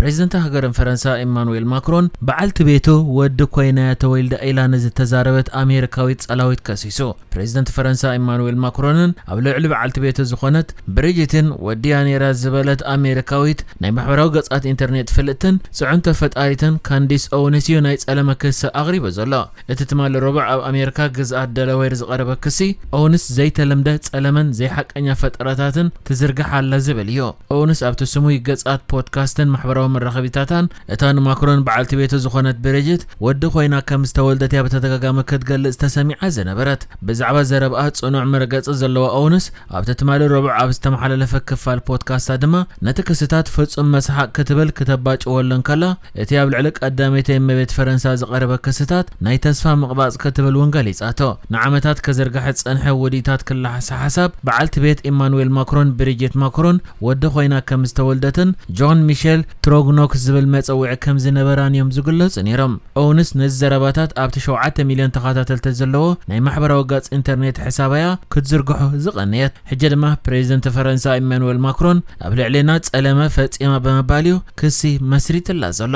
ፕሬዚደንት ሃገርን ፈረንሳ ኢማኑኤል ማክሮን በዓልቲ ቤቱ ወዲ ኮይና እያ ተወልዳ ኢላ ንዝተዛረበት ኣሜሪካዊት ጸላዊት ከሲሱ። ፕሬዚደንት ፈረንሳ ኢማኑኤል ማክሮንን ኣብ ልዕሊ በዓልቲ ቤቱ ዝኾነት ብሪጅትን ወዲያ ነይራ ዝበለት ኣሜሪካዊት ናይ ማሕበራዊ ገጻት ኢንተርኔት ፍልጥትን ጽዕንቶ ፈጣሪትን ካንዲስ ኦውንስ እዩ ናይ ጸለመ ክሲ ኣቕሪቡ ዘሎ። እቲ ትማሊ ረቡዕ ኣብ ኣሜሪካ ግዝኣት ደላዌር ዝቐረበ ክሲ፣ ኦውንስ ዘይተለምደ ጸለመን ዘይሓቀኛ ፈጠራታትን ትዝርግሕ ኣላ ዝብል እዩ። ኦውንስ ኣብቲ ስሙይ ገጻት ፖድካስትን ማሕበራዊ መራኸቢታታን እታ ንማክሮን በዓልቲ ቤቱ ዝኾነት ብሪጅት ወዲ ኮይና ከም ዝተወልደት እያ ብተደጋጋሚ ክትገልጽ ተሰሚዓ ዝነበረት። ብዛዕባ ዘረብኣ ጽኑዕ መርገጺ ዘለዋ ኦውንስ ኣብቲ ትማሊ ረቡዕ ኣብ ዝተመሓላለፈ ክፋል ፖድካስታ ድማ ነቲ ክስታት ፍጹም መስሓቕ ክትብል ክተባጭወሉ እንከላ፣ እቲ ኣብ ልዕሊ ቀዳመይቲ እመቤት ፈረንሳ ዝቐረበ ክስታት ናይ ተስፋ ምቕባጽ ክትብል እውን ገሊጻቶ። ንዓመታት ከዘርግሐ ዝጸንሐ ውዲታት ክላሕሳ ሓሳብ በዓልቲ ቤት ኢማኑኤል ማክሮን ብሪጅት ማክሮን ወዲ ኮይና ከም ዝተወልደትን ጆን ሚሼል ትሮግኖክ ዝብል መጸውዒ ከም ዝነበራን እዮም ዝግለጹ ነይሮም። ኦውንስ ነዚ ዘረባታት ኣብቲ ሸውዓተ ሚልዮን ተኸታተልቲ ዘለዎ ናይ ማሕበራዊ ገጽ ኢንተርኔት ሕሳባያ ክትዝርግሖ ዝቐነየት። ሕጂ ድማ ፕሬዚደንት ፈረንሳ ኢማኑኤል ማክሮን ኣብ ልዕሌና ጸለመ ፈጺማ ብምባል እዩ ክሲ መስሪትላ ዘሎ።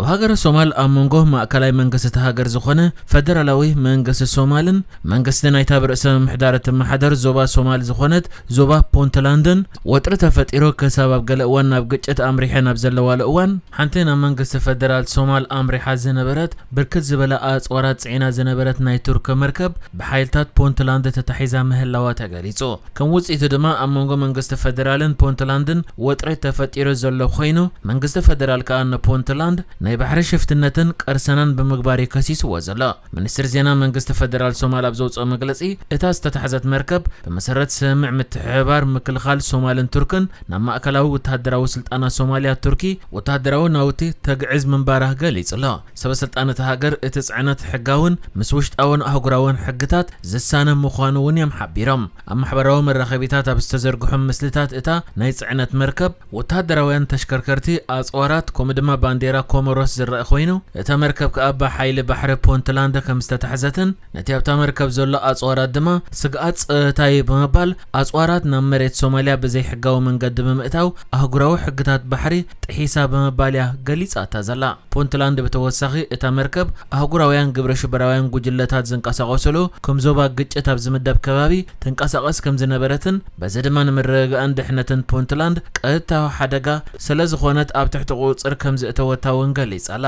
ኣብ ሃገረ ሶማል ኣብ መንጎ ማእከላይ መንግስቲ እታ ሃገር ዝኾነ ፈደራላዊ መንግስቲ ሶማልን መንግስቲ ናይታ ብርእሰ ምምሕዳር እትመሓደር ዞባ ሶማል ዝኾነት ዞባ ፑንትላንድን ወጥሪ ተፈጢሩ ክሳብ ኣብ ገለ እዋን ናብ ግጭት ኣምሪሐን ኣብ ዘለዋሉ እዋን ሓንቲ ናብ መንግስቲ ፈደራል ሶማል ኣምሪሓ ዝነበረት ብርክት ዝበለ ኣጽዋራት ጽዒና ዝነበረት ናይ ቱርክ መርከብ ብሓይልታት ፑንትላንድ ተታሒዛ ምህላዋ ተገሊጹ። ከም ውጽኢቱ ድማ ኣብ መንጎ መንግስቲ ፈደራልን ፑንትላንድን ወጥሪ ተፈጢሩ ዘሎ ኮይኑ መንግስቲ ፈደራል ከኣ ንፑንትላንድ ናይ ባሕሪ ሽፍትነትን ቅርሰናን ብምግባር እዩ ከሲስዎ ዘሎ። ሚኒስትሪ ዜና መንግስቲ ፈደራል ሶማል ኣብ ዘውፅኦ መግለፂ እታ ዝተታሕዘት መርከብ ብመሰረት ስምምዕ ምትሕብባር ምክልኻል ሶማልን ቱርክን ናብ ማእከላዊ ወተሃደራዊ ስልጣና ሶማልያ ቱርኪ ወተሃደራዊ ናውቲ ተግዕዝ ምንባራ ገሊጹ ኣሎ። ሰበ ስልጣን እታ ሃገር እቲ ጽዕነት ሕጋውን ምስ ውሽጣውን ኣህጉራውን ሕግታት ዝሳነ ምዃኑ እውን እዮም ሓቢሮም። ኣብ ማሕበራዊ መራኸቢታት ኣብ ዝተዘርግሑ ምስልታት እታ ናይ ጽዕነት መርከብ ወተሃደራውያን ተሽከርከርቲ፣ ኣጽዋራት ከምኡ ድማ ባንዴራ ኮሞሮስ ዝረአ ኮይኑ እታ መርከብ ከኣ ብሓይሊ ባሕሪ ፑንትላንድ ከም ዝተታሕዘትን ነቲ ኣብታ መርከብ ዘሎ ኣጽዋራት ድማ ስግኣት ጸጥታ እዩ ብምባል ኣጽዋራት ናብ መሬት ሶማልያ ብዘይሕጋዊ መንገዲ ብምእታው ኣህጉራዊ ሕግታት ባሕሪ ጥሒሳ ብምባል እያ ገሊጻታ ዘላ። ፑንትላንድ ብተወሳኺ እታ መርከብ ኣህጉራውያን ግብረ ሽበራውያን ጉጅለታት ዝንቀሳቐስሉ ከም ዞባ ግጭት ኣብ ዝምደብ ከባቢ ትንቀሳቐስ ከም ዝነበረትን በዚ ድማ ንምርግጋእን ድሕነትን ፑንትላንድ ቀጥታዊ ሓደጋ ስለ ዝኾነት ኣብ ትሕቲ ቁጽር ከም ዘእተወታ እውን ገሊጻ ኣላ።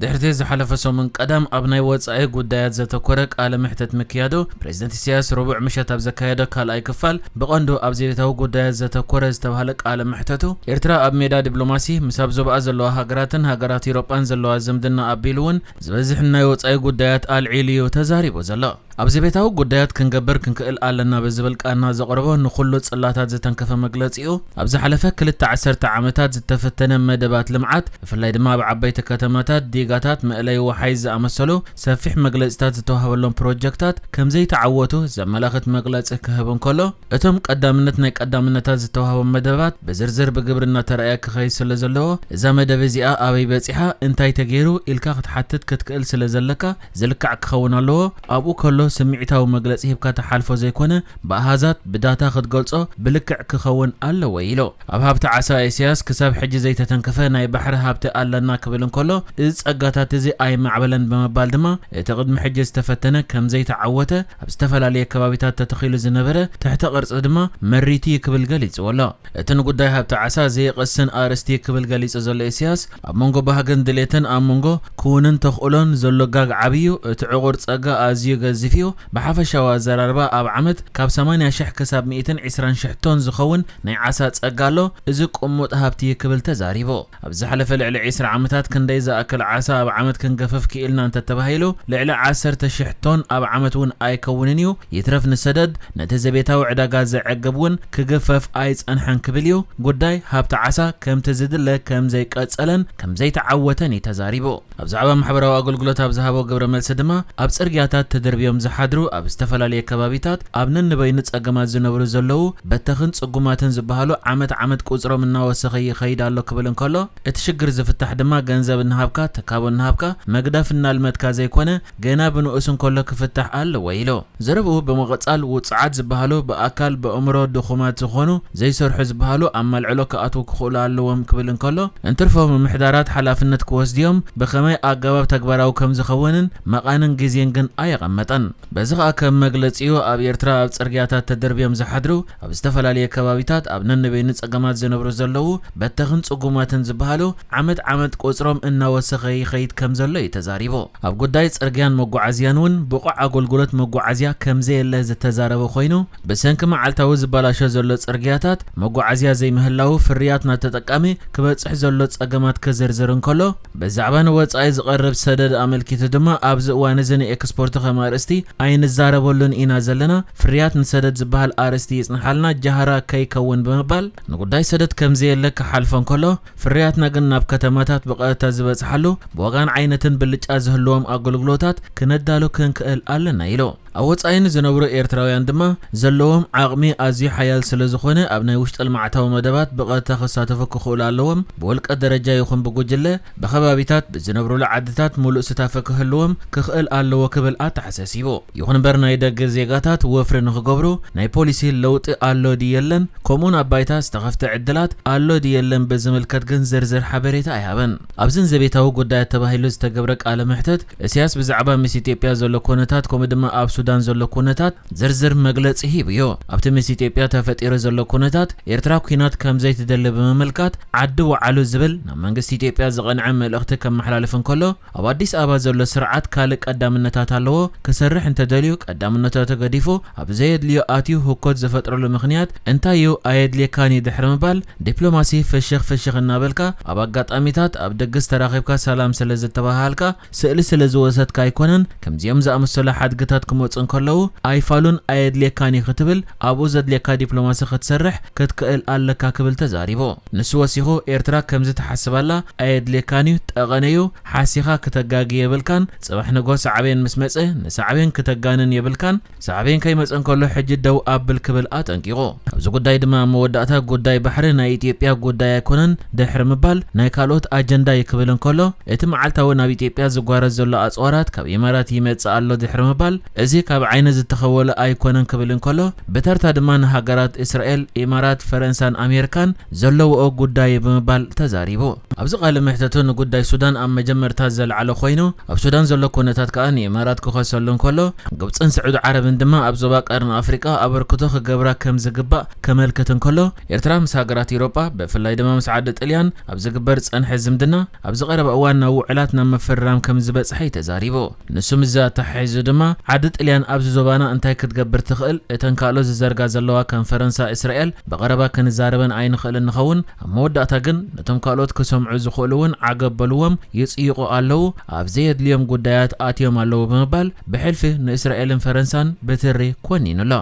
ድሕርቲ ዝሓለፈ ሰሙን ቀዳም ኣብ ናይ ወጻኢ ጉዳያት ዘተኮረ ቃለ መሕተት ምክያዱ ፕሬዚደንት ኢሳያስ ረቡዕ ምሸት ኣብ ዘካየዶ ካልኣይ ክፋል ብቐንዱ ኣብ ዘይቤታዊ ጉዳያት ዘተኮረ ዝተባህለ ቃለ መሕተቱ ኤርትራ ኣብ ሜዳ ዲፕሎማሲ ምስ ኣብ ዞባኣ ዘለዋ ሃገራትን ሃገራት ኢሮጳን ዘለዋ ዝምድና ኣቢሉ እውን ዝበዝሕ ናይ ወጻኢ ጉዳያት ኣልዒሉ እዩ ተዛሪቡ ዘሎ። ኣብ ዘቤታዊ ጉዳያት ክንገብር ክንክእል ኣለና ብዝብል ቃና ዘቕረቦ ንኹሉ ጽላታት ዝተንከፈ መግለጺኡ፣ ኣብ ዝሓለፈ ክልተ ዓሰርተ ዓመታት ዝተፈተነ መደባት ልምዓት፣ ብፍላይ ድማ ኣብ ዓበይቲ ከተማታት፣ ዲጋታት፣ መእለይ ወሓይዝ ዝኣመሰሉ ሰፊሕ መግለጺታት ዝተዋህበሎም ፕሮጀክታት ከምዘይተዓወቱ ዘመላኽት መግለጺ ክህብ እንከሎ፣ እቶም ቀዳምነት ናይ ቀዳምነታት ዝተዋህቦም መደባት ብዝርዝር ብግብሪ እናተራእየ ክኸይድ ስለ ዘለዎ፣ እዛ መደብ እዚኣ ኣበይ በጺሓ፣ እንታይ ተገይሩ ኢልካ ክትሓትት ክትክእል ስለ ዘለካ፣ ዝልካዕ ክኸውን ኣለዎ። ኣብኡ ከሎ ስምዒታዊ መግለጺ ሂብካ ትሓልፎ ዘይኮነ፣ ብኣሃዛት፣ ብዳታ ክትገልጾ ብልክዕ ክኸውን ኣለዎ ኢሉ። ኣብ ሃብቲ ዓሳ ኢሳያስ ክሳብ ሕጂ ዘይተተንከፈ ናይ ባሕሪ ሃብቲ ኣለና ክብል እንከሎ፣ እዚ ጸጋታት እዚ ኣይማዕበለን ብምባል ድማ፣ እቲ ቅድሚ ሕጂ ዝተፈተነ ከም ዘይተዓወተ ኣብ ዝተፈላለየ ከባቢታት ተተኺሉ ዝነበረ ትሕተ ቅርጺ ድማ መሪቲ ክብል ገሊጽዎ ኣሎ። እቲ ንጉዳይ ሃብቲ ዓሳ ዘይቕስን ኣርእስቲ ክብል ገሊጹ ዘሎ ኢሳያስ፣ ኣብ መንጎ ባህግን ድሌትን ኣብ መንጎ ክውንን ተኽእሎን ዘሎ ጋግ ዓብዩ፣ እቲ ዕቑር ጸጋ ኣዝዩ ገዚፍ እዩ። ብሓፈሻዊ ኣዘራርባ ኣብ ዓመት ካብ ሰማንያ ሽሕ ክሳብ ሚእትን ዕስራን ሽሕ ቶን ዝኸውን ናይ ዓሳ ጸጋ ኣሎ። እዚ ቅሙጥ ሃብቲ ክብል ተዛሪቡ። ኣብ ዝሓለፈ ልዕሊ ዕስራ ዓመታት ክንደይ ዝኣክል ዓሳ ኣብ ዓመት ክንገፍፍ ክኢልና እንተተባሂሉ፣ ልዕሊ ዓሰርተ ሽሕ ቶን ኣብ ዓመት እውን ኣይከውንን እዩ። ይትረፍ ንሰደድ፣ ነቲ ዘቤታዊ ዕዳጋ ዘዕግብ እውን ክግፈፍ ኣይጸንሐን ክብል እዩ። ጉዳይ ሃብቲ ዓሳ ከምቲ ዝድለ ከም ዘይቀጸለን ከም ዘይተዓወተን እዩ ተዛሪቡ። ኣብ ዛዕባ ማሕበራዊ ኣገልግሎት ኣብ ዝሃቦ ግብረ መልሲ ድማ፣ ኣብ ጽርግያታት ተደርብዮም ዝሓድሩ፣ ኣብ ዝተፈላለየ ከባቢታት ኣብ ነንበይኑ ጸገማት ዝነብሩ ዘለዉ በተኽን ጽጉማትን ዝበሃሉ ዓመት ዓመት ቁጽሮም እናወሰኸ ይኸይድ ኣሎ ክብል እንከሎ፣ እቲ ሽግር ዝፍታሕ ድማ ገንዘብ እናሃብካ፣ ትካቦ እናሃብካ፣ መግደፍ እናልመድካ ዘይኮነ፣ ገና ብንኡስ እንከሎ ክፍታሕ ኣለዎ ኢሉ። ዘረብኡ ብምቕጻል፣ ውጹዓት ዝበሃሉ ብኣካል ብኣእምሮ ድኹማት ዝኾኑ፣ ዘይሰርሑ ዝበሃሉ ኣብ ማልዕሎ ክኣትዉ ክኽእሉ ኣለዎም ክብል እንከሎ፣ እንትርፎ ምምሕዳራት ሓላፍነት ክወስድዮም ብኸመይ ኣገባብ ተግባራዊ ከም ዝኸውንን መቓንን ግዜን ግን ኣየቐመጠን። በዚ ኸኣ ከም መግለጺኡ ኣብ ኤርትራ ኣብ ጽርግያታት ተደርብዮም ዝሓድሩ፣ ኣብ ዝተፈላለየ ከባቢታት ኣብ ነንበይኑ ጸገማት ዝነብሩ ዘለዉ በተኽን ጽጉማትን ዝበሃሉ ዓመት ዓመት ቁጽሮም እናወሰኸ ይኸይድ ከም ዘሎ እዩ ተዛሪቡ። ኣብ ጉዳይ ጽርግያን መጓዓዝያን እውን ብቑዕ ኣገልግሎት መጓዓዝያ ከም ዘየለ ዝተዛረበ ኮይኑ፣ ብሰንኪ መዓልታዊ ዝበላሾ ዘሎ ጽርግያታት መጓዓዝያ ዘይምህላዉ ፍርያት ናብ ተጠቃሚ ክበጽሕ ዘሎ ጸገማት ክዝርዝር እንከሎ፣ ብዛዕባ ንወጻኢ ዝቐርብ ሰደድ ኣመልኪቱ ድማ ኣብዚ እዋን እዚ ንኤክስፖርት ከም ኣርእስቲ ኣይንዛረበሉን ኢና ዘለና፣ ፍርያት ንሰደድ ዝበሃል ኣርእስቲ ይጽንሓልና ጃህራ ከይከውን ብምባል ንጉዳይ ሰደድ ከም ዘየለ ክሓልፎ እንከሎ፣ ፍርያትና ግን ናብ ከተማታት ብቐጥታ ዝበጽሓሉ ብዋጋን ዓይነትን ብልጫ ዝህልዎም ኣገልግሎታት ክነዳሉ ክንክእል ኣለና ኢሉ። ኣብ ወጻኢ ንዝነብሩ ኤርትራውያን ድማ ዘለዎም ዓቕሚ ኣዝዩ ሓያል ስለ ዝኾነ ኣብ ናይ ውሽጢ ልምዓታዊ መደባት ብቐጥታ ክሳተፉ ክኽእሉ ኣለዎም። ብውልቀ ደረጃ ይኹን ብጉጅለ ብኸባቢታት ብዝነብሩሉ ዓድታት ሙሉእ ስታፈ ክህልዎም ክኽእል ኣለዎ ክብል ኣተሓሳሲቡ። ይኹን እምበር ናይ ደገ ዜጋታት ወፍሪ ንኽገብሩ ናይ ፖሊሲ ለውጢ ኣሎ ድዩ የለን፣ ከምኡውን ኣብ ባይታ ዝተኸፍተ ዕድላት ኣሎ ድዩ የለን ብዝምልከት ግን ዝርዝር ሓበሬታ ኣይሃበን። ኣብዝን ዘቤታዊ ጉዳያት ተባሂሉ ዝተገብረ ቃለ መሕተት፣ እስያስ ብዛዕባ ምስ ኢትዮጵያ ዘሎ ኩነታት ከምኡ ድማ ኣብ ሱዳን ዘሎ ኩነታት ዝርዝር መግለጺ ሂቡ እዩ። ኣብቲ ምስ ኢትዮጵያ ተፈጢሩ ዘሎ ኩነታት ኤርትራ ኲናት ከም ዘይትደሊ ብምምልካት ዓዲ ወዓሉ ዝብል ናብ መንግስቲ ኢትዮጵያ ዝቐንዐ መልእኽቲ ከመሓላልፍ እንከሎ፣ ኣብ ኣዲስ ኣበባ ዘሎ ስርዓት ካልእ ቀዳምነታት ኣለዎ፣ ክሰርሕ እንተደልዩ ቀዳምነታቱ ገዲፉ ኣብ ዘየድልዮ ኣትዩ ህኮት ዝፈጥረሉ ምኽንያት እንታይ እዩ ኣየድልየካን እዩ ድሕሪ ምባል ዲፕሎማሲ ፍሽኽ ፍሽኽ እናበልካ ኣብ ኣጋጣሚታት ኣብ ድግስ ተራኺብካ ሰላም ስለ ዝተባሃሃልካ ስእሊ ስለ ዝወሰድካ ኣይኮነን። ከምዚኦም ዝኣመሰሉ ሓድግታት ክመጹ እንከለዉ ኣይፋሉን ኣየድልየካን እዩ ክትብል ኣብኡ ዘድልየካ ዲፕሎማሲ ክትሰርሕ ክትክእል ኣለካ ክብል ተዛሪቡ። ንሱ ወሲኹ ኤርትራ ከምዚ ትሓስብ ኣላ ኣየድልየካን እዩ፣ ጠቐነ እዩ፣ ሓሲኻ ክተጋጊ የብልካን፣ ጽባሕ ንግሆ ሳዕቤን ምስ መጸ ንሳዕቤን ክተጋንን የብልካን፣ ሳዕቤን ከይመጸ እንከሎ ሕጂ ደው ኣብል ክብል ኣጠንቂቑ። ኣብዚ ጉዳይ ድማ ኣብ መወዳእታ ጉዳይ ባሕሪ ናይ ኢትዮጵያ ጉዳይ ኣይኮነን ድሕሪ ምባል ናይ ካልኦት ኣጀንዳ እዩ ክብል እንከሎ እቲ መዓልታዊ ናብ ኢትዮጵያ ዝጓረዝ ዘሎ ኣጽዋራት ካብ ኢማራት ይመጽእ ኣሎ ድሕሪ ምባል እዚ ካብ ዓይኒ ዝተኸወለ ኣይኮነን ክብል እንከሎ ብተርታ ድማ ንሃገራት እስራኤል፣ ኢማራት፣ ፈረንሳን ኣሜሪካን ዘለውኦ ጉዳይ እዩ ብምባል ተዛሪቡ። ኣብዚ ቃለ መሕተቱ ንጉዳይ ሱዳን ኣብ መጀመርታ ዘልዓለ ኮይኑ ኣብ ሱዳን ዘሎ ኩነታት ከኣ ንኢማራት ክኸሰሉ እንከሎ ግብጽን ስዑዲ ዓረብን ድማ ኣብ ዞባ ቀርኒ ኣፍሪቃ ኣበርክቶ ክገብራ ከም ዝግባእ ከመልክት እንከሎ ኤርትራ ምስ ሃገራት ኤውሮጳ ብፍላይ ድማ ምስ ዓዲ ጥልያን ኣብ ዝግበር ዝጸንሐ ዝምድና ኣብዚ ቀረባ እዋን ናብ ውዕላት ናብ ምፍርራም ከም ዝበጽሐ እዩ ተዛሪቡ። ንሱ ምስዚ ኣተሓሒዙ ድማ ዓዲ ጥልያን ኣብዚ ዞባና እንታይ ክትገብር ትኽእል እተን ካልኦት ዝዘርጋ ዘለዋ ከም ፈረንሳ እስራኤል ብቐረባ ክንዛረበን ኣይንኽእልን ንኸውን ኣብ መወዳእታ ግን ነቶም ካልኦት ክሰምዑ ዝኽእሉ እውን ዓገብ በልዎም ይጽይቑ ኣለዉ ኣብ ዘየድልዮም ጉዳያት ኣትዮም ኣለዉ ብምባል ብሕልፊ ንእስራኤልን ፈረንሳን ብትሪ ኮኒኑ ኣሎ።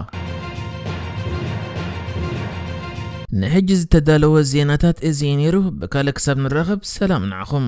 ንሕጂ ዝተዳለወ ዜናታት እዚ እዩ ነይሩ። ብካልእ ክሳብ ንራኸብ ሰላም ንዓኹም።